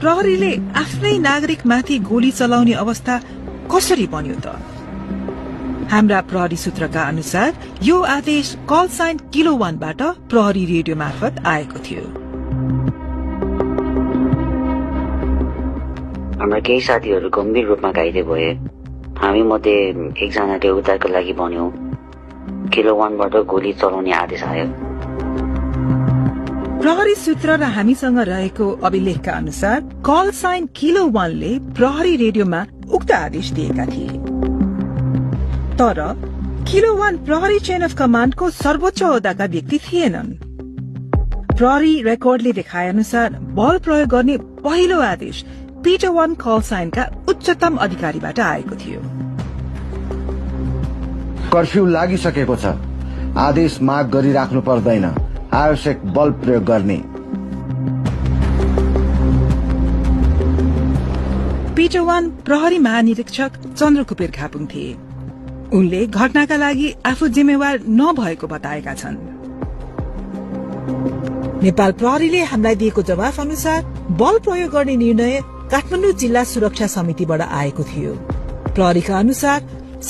प्रहरीले आफ्नै नागरिकमाथि गोली चलाउने अवस्था कसरी बन्यो त? हाम्रा प्रहरी सूत्रका अनुसार यो आदेश कल साइन किलो 1 बाट प्रहरी रेडियो मार्फत आएको थियो। हाम्रा केही साथीहरू गम्भीर रूपमा घाइते भए। हामी मध्ये एकजनाले उद्धारका लागि भन्यो। किलो 1 बाट गोली चलाउने आदेश आयो। प्रहरी सूत्र र हामीसँग रहेको अभिलेखका अनुसार कल साइन किलो 1 ले प्रहरी रेडियोमा उक्त आदेश दिएका थिए। तर किलो 1 प्रहरी चेन अफ कमाण्डको सर्वोच्च ओहदाका व्यक्ति थिएनन्। प्रहरी रेकर्डले देखाए अनुसार बल प्रयोग गर्ने पहिलो आदेश पिटर 1 कल साइनका उच्चतम अधिकारीबाट आएको थियो। कर्फ्यू लागिसकेको छ। आदेश माग गरिराख्नु पर्दैन। आवश्यक बल प्रयोग गर्ने। पिटर 1 प्रहरी महानिरीक्षक चन्द्रकुपेर खापुङ थिए। उनले घटनाका लागि आफू जिम्मेवार नभएको बताएका छन्। नेपाल प्रहरीले हामीलाई दिएको जवाफ अनुसार बल प्रयोग गर्ने निर्णय काठमाडौँ जिल्ला सुरक्षा समितिबाट आएको थियो। प्रहरीका अनुसार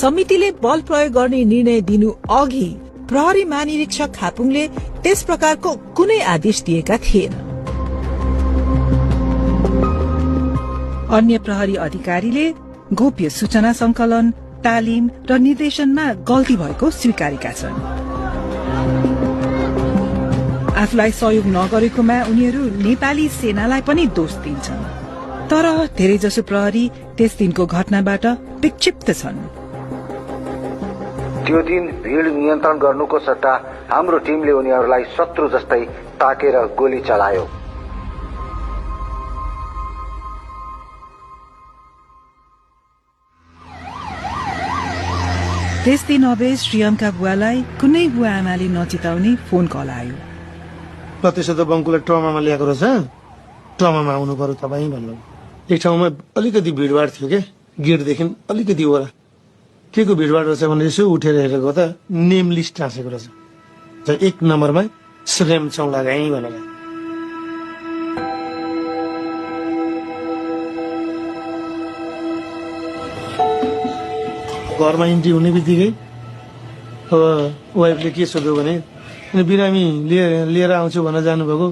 समितिले बल प्रयोग गर्ने निर्णय दिनु अघि प्रहरी महानिरीक्षक खापुङले त्यस प्रकारको कुनै आदेश दिएका थिएन। अन्य प्रहरी अधिकारीले गोप्य सूचना संकलन, तालिम र निर्देशनमा गल्ती भएको स्वीकारेका छन्। आफूलाई सहयोग नगरेकोमा उनीहरू नेपाली सेनालाई पनि दोष दिन्छन्। तर धेरैजसो प्रहरी त्यस दिनको घटनाबाट विक्षिप्त छन्। त्यो दिन भीड़ नियन्त्रण गर्नुको सट्टा हाम्रो टिमले उनीहरूलाई शत्रु जस्तै ताकेर गोली चलायो। त्यस दिन अबेज श्रीयमका बुवालाई कुनै बुवा आमाले नचिताउने फोन कल आयो। त्यसो त बङ्कुलाई ट्रमामा ल्याएको रहेछ। ट्रमामा आउनु पर्यो तपाईँ भन्नु। एक ठाउँमा अलिकति भिडभाड थियो के, गेटदेखि अलिकति ओरा के को भिडभाड रहेछ भने यसो उठेर हेरेको त नेम लिस्ट टाँसेको रहेछ। 1 नम्बरमा श्रेम चौलागाई भनेर। घरमा इन्ट्री हुने बित्तिकै अब वाइफले के सोध्यो भने बिरामी लिएर आउँछु भनेर जानुभएको।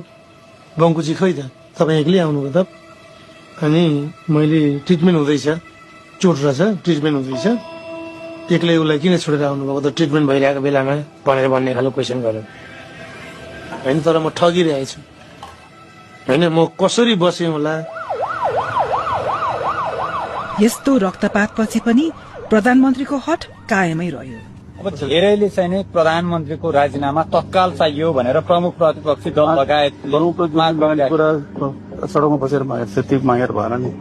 बङ्कुची खै त तपाईँ एक्लै आउनुभयो त? अनि मैले ट्रिटमेन्ट हुँदैछ, चोट रहेछ, ट्रिटमेन्ट हुँदैछ, एक्लै उसलाई किन छोडेर आउनुभएको त ट्रिटमेन्ट भइरहेको बेलामा भनेर भन्ने खालको क्वेसन गर्यो। होइन तर म ठगिरहेको छु। होइन म कसरी बसेँ होला। यस्तो रक्तपातपछि पनि प्रधानमन्त्रीको हट कायमै रह्यो। अब धेरैले चाहिँ नै प्रधानमन्त्रीको राजीनामा तत्काल चाहियो भनेर प्रमुख प्रतिपक्षी दल लगायत सडकमा बसेर मागेर भएन नि।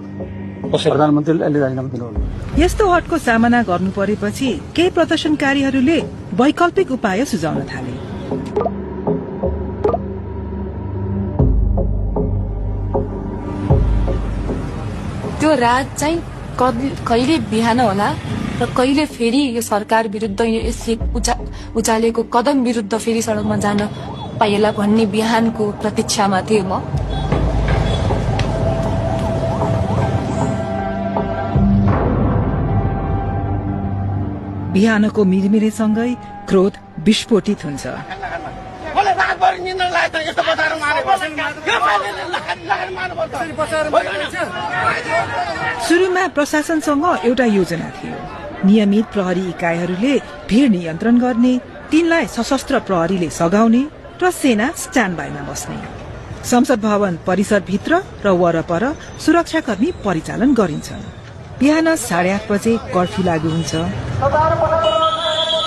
प्रधानमन्त्रीले अहिले राजीनामा दिनुभयो। यस्तो हटको सामना गर्नु परेपछि केही प्रदर्शनकारीहरूले वैकल्पिक उपाय सुझाउन थाले। त्यो रात चाहिँ कहिले बिहान होला र कहिले फेरि यो सरकार विरुद्ध यसले उचालेको कदम विरुद्ध फेरि सडकमा जान पाइएला भन्ने बिहानको प्रतीक्षामा थिएँ म। बिहानको मिरमिरेसँगै क्रोध विस्फोटित हुन्छ। सुरुमा प्रशासनसँग एउटा योजना थियो। नियमित प्रहरी इकाइहरूले भीड़ नियन्त्रण गर्ने, तिनलाई सशस्त्र प्रहरीले सघाउने र सेना स्ट्यान्ड बाईमा बस्ने। संसद भवन परिसरभित्र र वरपर सुरक्षाकर्मी परिचालन गरिन्छ। बिहान 8:30 बजे कर्फ्यू लागू हुन्छ।